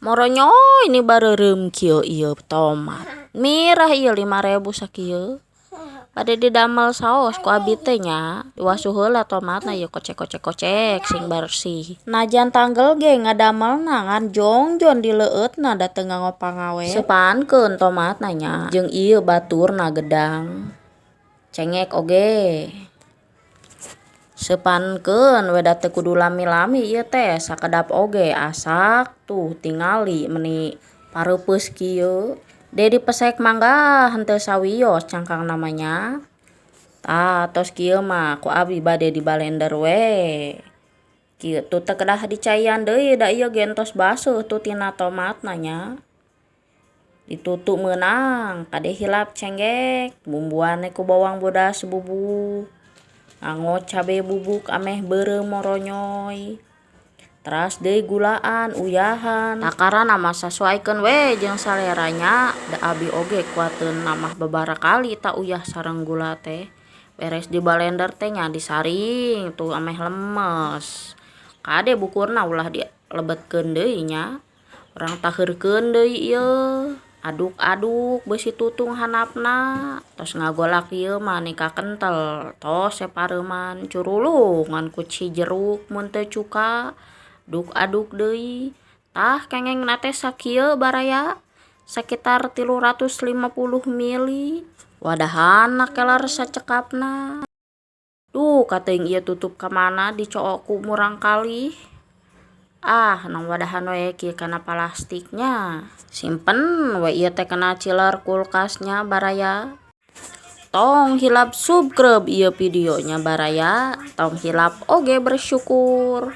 Moronyoy ni bareureum kieu ieu tomat. Mirah ieu 5.000 sakieu. Bade didamel saos ku abi teh nya. Diwasuh heula tomatna ieu, kocek kocek kocek sing bersih. Najan tanggel ge ngadamelna ngan jongjon dileueutna da teu nganggo pangawet. Seupankeun tomatna nya jeung ieu baturna gedang. Cengek oge. Seupankeun we, da teu kudu lami-lami ieu teh, sakedap oge asak. Tuh, tingali meuni pareupeus kieu. Dedi pesek mangga henteu sawios cangkangna mah nya. Tah, tos kieu mah ku abi bade dibalender we. Kieu tuh teu kedah dicaian deui, da ieu ge entos baseuh tuh tina tomatna nya. Ditutu meunang, kade hilap cenggek, bumbuan we ku bawang bodas bubuk. Nganggo cabe bubuk ameh beureum moronyoy. Teras deui gulaan, uyahan. Takaranna mah sasuaikeun we jeung salera nya, da abi oge kuateunna mah babarakali ta uyah sareng gula teh. Beres dibalender teh nya, disaring tuh ameh lemes. Kade bukurna ulah dilebetkeun deui nya. Urang taheurkeun deui ieu. Aduk-aduk beusi tutung handapna. Tos ngagolak ieu mah ni ka kentel. Tos we pareuman, curulung ngan ku cijeruk mun teu cuka. Aduk-aduk deui. Tah, kengengna teh sakieu, baraya. Sakitar 350 mili. Wadahanna keler sacekapna. Duh, kateuing ieu tutup ka mana dicook ku murangkalih. Ah, nang wadahan we kieu kana palastiknya. Simpen we ieu teh kana chiller kulkas nya, baraya. Tong hilap subscribe ieu videonya, baraya. Tong hilap oge bersyukur.